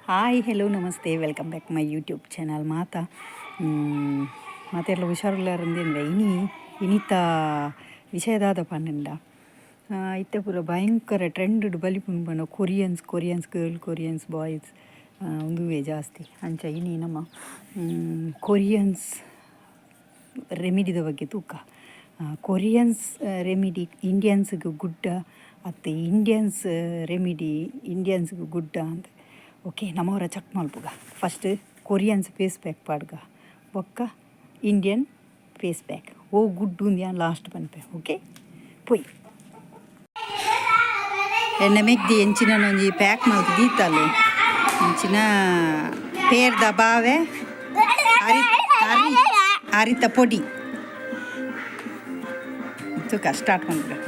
Hi, hello, namaste, welcome back my YouTube channel. ಮಾತ ಮಾತೆರ್ಲ ಹುಷಾರುಲ್ಲಾರಂದೇನ್ವೆ. ಇನಿ ಇನಿತ ವಿಷಯದಾದ ಪನ್ನಿಂಡ, ಇತ್ತೆ ಪೂರ ಭಯಂಕರ ಟ್ರೆಂಡ್ ಬಲಿಪುಂಡು ಪಂಡ Koreans, Koreans girl, Koreans boys, ಉಂದುವೇ ಜಾಸ್ತಿ. ಅಂಚ ಇನಿ ನಮ್ಮ ಕೊರಿಯನ್ಸ್ ರೆಮಿಡಿದ ಬಗ್ಗೆ ತೂಕ. ಕೊರಿಯನ್ಸ್ ರೆಮಿಡಿ ಇಂಡಿಯನ್ಸ್ಗೆ ಗುಡ್ಡ ಅತ್ತೆ, ಇಂಡಿಯನ್ಸ್ ರೆಮಿಡಿ ಇಂಡಿಯನ್ಸ್ಗೆ ಗುಡ್ಡ ಅಂತ. ಓಕೆ, ನಮ್ಮವರ ಚೆಕ್ ಮಲ್ಪುಗ. ಫಸ್ಟ್ ಕೊರಿಯನ್ಸ್ ಫೇಸ್ ಪ್ಯಾಕ್ ಪಾಡ್ಗ, ಬೊಕ್ಕ ಇಂಡಿಯನ್ ಫೇಸ್ ಪ್ಯಾಕ್ ಓ ಗುಡ್ಡು ಉಂದು ಲಾಸ್ಟ್ ಪನ್ಪೆ. ಓಕೆ, ಪೋಯ್. ಎಣ್ಣೆ ಮೆಗ್ದಿ ಎಂಚಿನ ಒಂಜಿ ಪ್ಯಾಕ್ ಮಲ್ತ್ ದೀತಲ್. ಎಂಚಿನ ಪೇರ್ದ ಬಾವೆ, ಅರಿ ಅರಿ ಅರಿತ ಪೊಡಿ. ತೂಕ, start ಮಲ್ಪುಗ.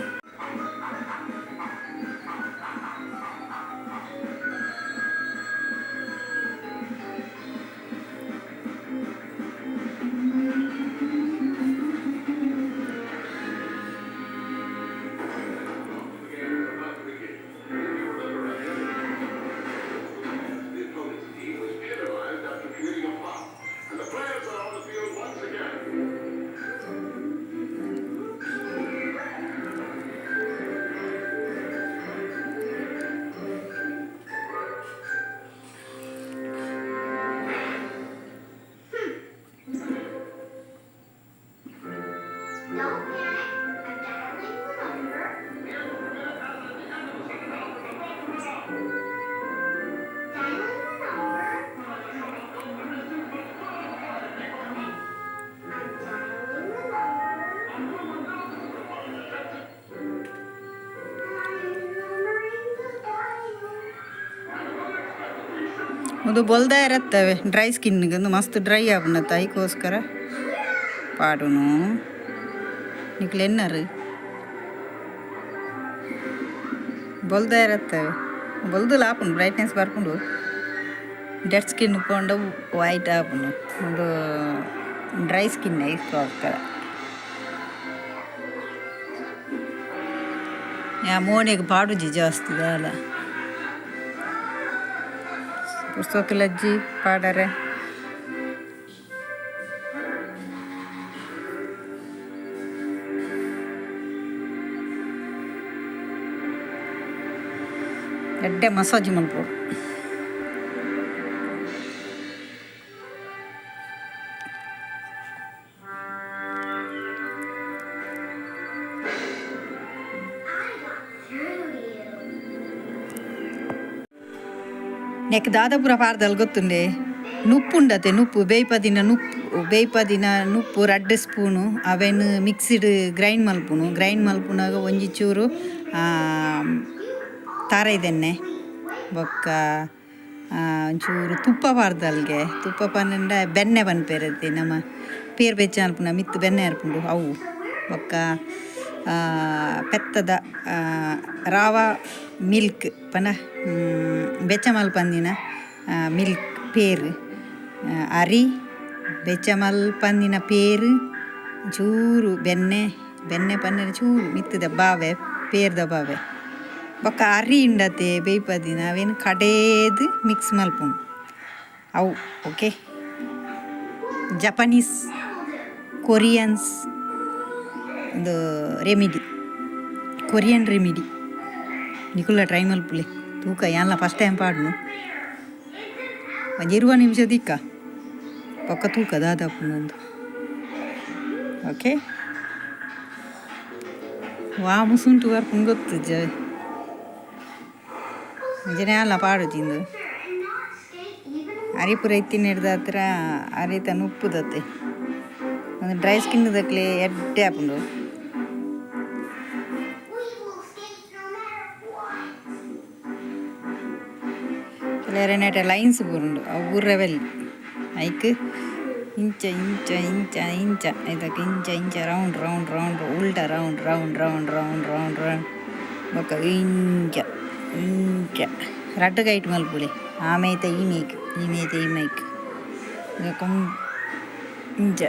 The opponent's team was penalized after committing a foul. And the players are on the field once again. Don't panic. I'm dialing the number. Dialing the number. I'm dialing the number. I'm numbering the dial. ಒಂದು ಬೊಲ್ದ ಇರತ್ತವೆ dry ಸ್ಕಿನ್ಗೆ. ಒಂದು ಮಸ್ತ್ dry ಆಪುಂಡತ್ತ, ಐಕೋಸ್ಕರ ಪಾಡುನು. ನಿಕ್ಲು ಎನ್ನರು ಬೊಲ್ದ ಇರತ್ತವೆ, ಬೊಲ್ದುಲ ಆಪುಂಡು, brightness ಬರ್ಪುಂಡು. Dead skin ಪೋಂಡ white ಆಪುಂಡು. ಒಂದು dry skin, ಐಕೋಸ್ಕರ. ಯಾ ಮೋನೆಗ್ ಪಾಡುಜಿ ಜಾಸ್ತಿ ದಾಲ. ಪುರ್ಸೊತ್ತುಲಜ್ಜಿ ಪಾಡರೆ. ಎಡ್ಡೆ ಮಸಾಜ್ ಮಲ್ಪೊಡು. I got through to you. ನೆಕ್ ದಾದಪುರ ಪಾರ್ದಲ್ ಗೊತ್ತುಂಡೆ. ನುಪ್ಪುಂಡತೆ, ನುಪ್ಪು ಬೇಯ್ಪದಿನ ನುಪ್ಪು, ಬೇಯ್ಪದಿನ ನುಪ್ಪು ರಡ್ಡ್ ಸ್ಪೂನು. ಅವೆನ್ ಮಿಕ್ಸಿಡ್ ಗ್ರೈಂಡ್ ಮಲ್ಪುನು. ಗ್ರೈಂಡ್ ಮಲ್ಪುನಾಗ ಒಂಜಿ ಚೂರು ತಾರೈದೆಣ್ಣೆ, ಬೊಕ್ಕ ಒಂಚೂರು ತುಪ್ಪ ಪಾರ್ದಲ್ಗೆ. ತುಪ್ಪ ಪನ್ನಂಡ ಬೆಣ್ಣೆ ಪನ್ಪೆರತ್ತೆ ನಮ್ಮ ಪೇರ್ ಬೆಚ್ಚ ಮಲ್ಪುನ ಮಿತ್ತ್ ಬೆಣ್ಣೆ ಇರ್ಪುಂಡು ಅವು. ಬೊಕ್ಕ ಪೆತ್ತದ ರಾವ ಮಿಲ್ಕ್ ಪಂಡ ಬೆಚ್ಚ ಮಲ್ಪಂದಿನ ಮಿಲ್ಕ್ ಪೇರ್, ಅರಿ ಬೆಚ್ಚ ಮಲ್ಪಂದಿನ ಪೇರ್, ಚೂರು ಬೆಣ್ಣೆ. ಬೆಣ್ಣೆ ಪನ್ನರೆ ಚೂರು ಮಿತ್ತದ ಬಾವೆ, ಪೇರ್ದ ಬಾವೆ, ಬೊಕ್ಕ ಅರಿ ಉಂಡತೆ ಬೇಯ್ಪದಿನ, ಅವೇನು ಕಡೇದು ಮಿಕ್ಸ್ ಮಲ್ಪುನು ಅವು. ಓಕೆ, ಜಪನೀಸ್ ಕೊರಿಯನ್ಸ್ ಒಂದು ರೆಮಿಡಿ, ಕೊರಿಯನ್ ರೆಮಿಡಿ. ನಿಕುಲ್ಲ ಟ್ರೈ ಮಲ್ಪುಲೆ. ತೂಕ, ಯಾನ್ಲ ಫಸ್ಟ್ ಟೈಮ್ ಪಾಡ್ನು. ಒಂಜಿ 20 ನಿಮಿಷ ದಿಕ್ಕ, ಬೊಕ್ಕ ತೂಕ ದಾದಾಪುಂಡು. ಓಕೆ, ವಾ ಮುಸುಂಟು ಬರ್ಪುಂಡು ಗೊತ್ತುಜ್ಜ. ಅಂಚನೆ ಅಲ್ಲ ಪಾಡುಜಿಂದು. And not skate even ಅರಿಪುರ ಇತ್ತಿನೆಡ್ದಾತ್ರ ಅರಿತ ನುಪ್ಪುದತ್ತೆ. ಒಂದು ಡ್ರೈ ಸ್ಕಿನ್ ದಕ್ಲೆ ಎಡ್ಡೆ ಆಪುಂಡು. We will skate no matter what. ಕೆಲವೆರೆನೇಟ lines ಬೂರುಂಡು, ಅವು ಬೂರ್ರೆ ಐಕ್ ಇಂಚ ಇಂಚ ಇಂಚ ಇಂಚ ಇದಕ್ಕೆ ಇಂಚ ಇಂಚ ರೌಂಡ್ ರೌಂಡ್ ರೌಂಡ್, ಉಲ್ಟ round round round round round round, ಬೊಕ್ಕ ಇಂಚ ಇಂಚ ರಡ್ಡ್ ಕೈಟ್ ಮಲ್ಪುಲೆ. ಆ ಮೈತ ಈ ಮೈಕ್, ಈ ಮೈತ ಈ ಮೈಕ್, ಬೊಕ್ಕ ಇಂಚ.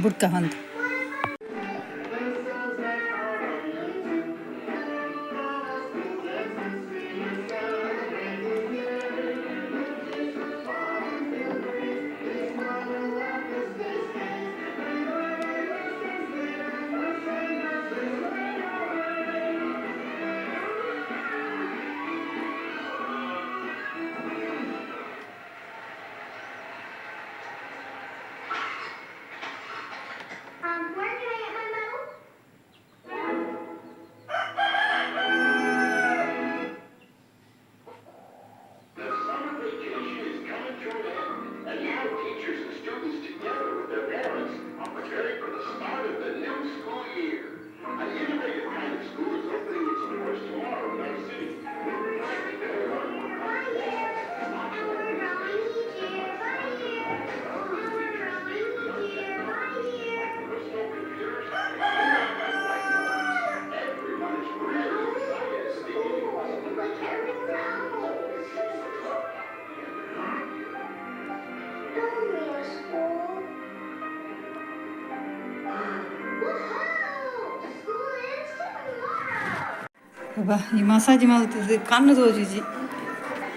ಬುಡ್ಕ ಹೊಂತ. Where can I get my medal? The summer vacation is coming to an end, and now teachers and students together with their parents are preparing for the start of the new school year. An innovative kind of school is opening its doors tomorrow in our city. By year, and we're growing each year by year, and we're growing each year by year. Personal computers and whiteboards. Everyone is really excited at the beginning of school. Like everyone else. Don't miss school. Woohoo! School is tomorrow. ಅಬ್ಬಾ, ಈ massage ಮಲ್ತದ್ದು ಕಣ್ಣು ತೋಜುಜಿ,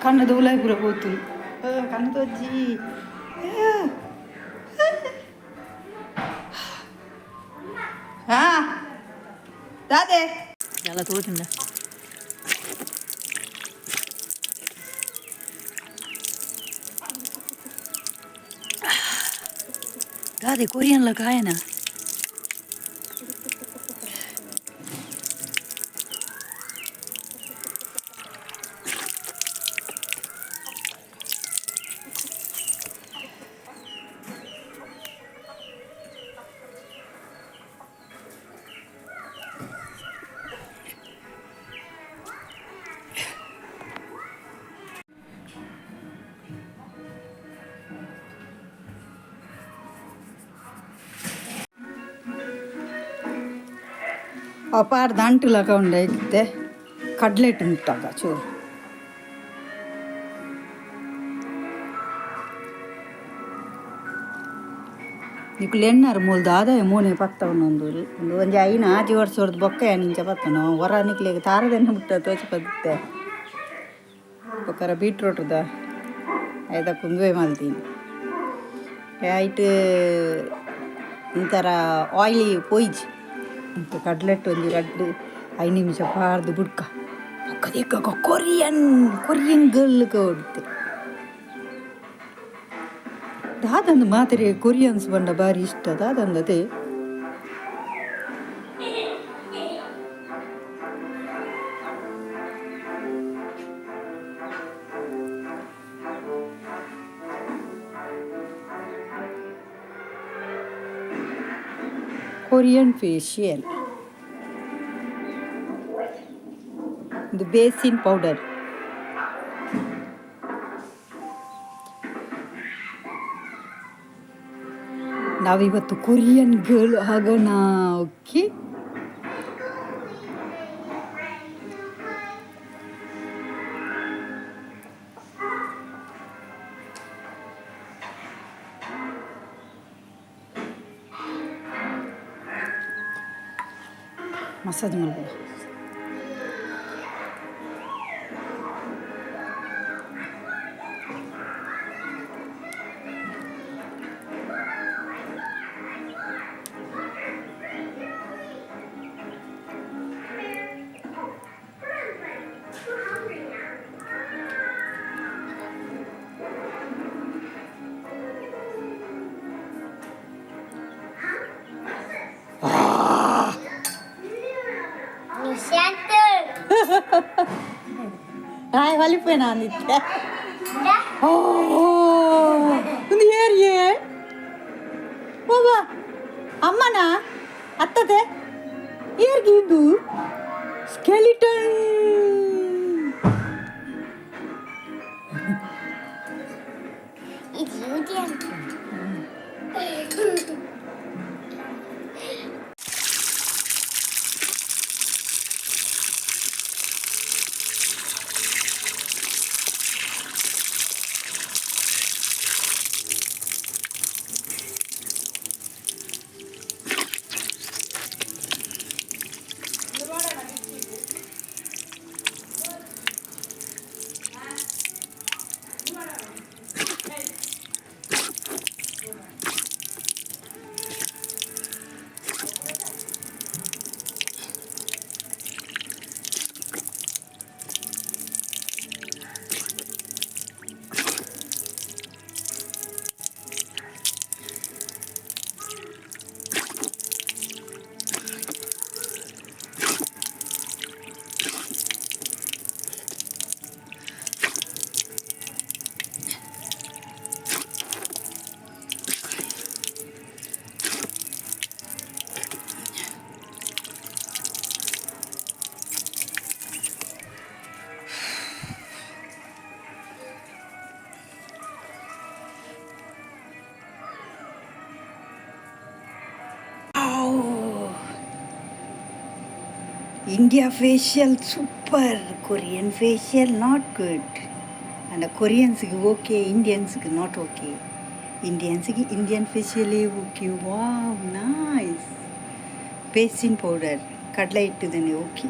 ಕಣ್ಣು ದೂಲಾಯಿ ಪೂರ ಪೋತು. ಕಣ್ಣು ತೋಜಿ. ಹಾ ದಾದೆ ಎಲ್ಲ ತೋಜುಂಡ. ದಾದೆ ಕೊರಿಯನ್ಲ ಕಾಯನ. ಅಪಾರ ದಂಟು ಲಕ ಉಂಡೆ ಇತ್ತೆ ಕಡ್ಲೆಟ್ ಉಂಟಾಗ ಚೂರು. ನಿಕುಲು ಎಣ್ಣಾರು ಮೂಲು ದಾದ ಮೋನೆ ಪತ್ತವನ ಒಂದು ಒಂದು ಒಂಜಿ 5 6 ವರ್ಷದ ಬೊಕ್ಕ ನಿಂಚ ಪತ್ತನ ಹೊರ ನಿಕ್ಲೆಗ್ ತಾರದೆನ್ನ ಮುಟ್ಟ ತೋಚಿ ಪತ್ತೆ. ಬೊಕ್ಕರ ಬೀಟ್ರೋಟ್ದ ಐದ ಕುಂದುವೆ ಮಲ್ತೀನಿ ಐಟ್ ಒಂಥರ ಆಯ್ಲಿ ಪೋಯ್ಜಿ ಮತ್ತು ಕಡ್ಲೆಟ್ ಒಂಜಿ ರಡ್ಡ್ 5 ನಿಮಿಷ ಪಾರ್ದು ಬುಡ್ಕ ಬೊಕ್ಕ ಕೊರಿಯನ್ ಕೊರಿಯನ್ ಗರ್ಲ್ ಕೊಡ್ತೆ. ದಾದಂದು ಮಾತ್ರೆ ಕೊರಿಯನ್ಸ್ ಬಂಡ ಬಾರಿ ಇಷ್ಟ ದಾದಂದತೆ. ಕೊರಿಯನ್ ಫೇಶಿಯಲ್ ಇದು ಬೇಸಿನ್ ಪೌಡರ್. ನಾವಿವತ್ತು ಕೊರಿಯನ್ ಗರ್ಲ್ ಆಗೋಣ. ಓಕೆ, ಮಸಾಜ್ ಮಾಡ್ಬೋದು. We're hungry now. Huh? What's this? Nishant. ಹಾಯ್ ವಲಿಪೇನ ಅಂದಿತ್ತೆ. ಓ, ಒಂದು ಏರಿಯೇ ಬಾಬಾ ಅಮ್ಮನ ಅತ್ತದೆ ಏರ್ಗೆ ಇದು skeleton. It's you, India facial super, Korean facial not good. ಆಂಡ ಕೊರಿಯನ್ಸ್ಗೆ ಓಕೆ, ಇಂಡಿಯನ್ಸ್ಗೆ not okay. ಇಂಡಿಯನ್ಸ್ಗೆ Indian ಫೇಶಿಯಲೇ okay. Wow, nice. Basin powder, ಕಡಲೆ ಹಿಟ್ಟುದನೆ ಓಕೆ.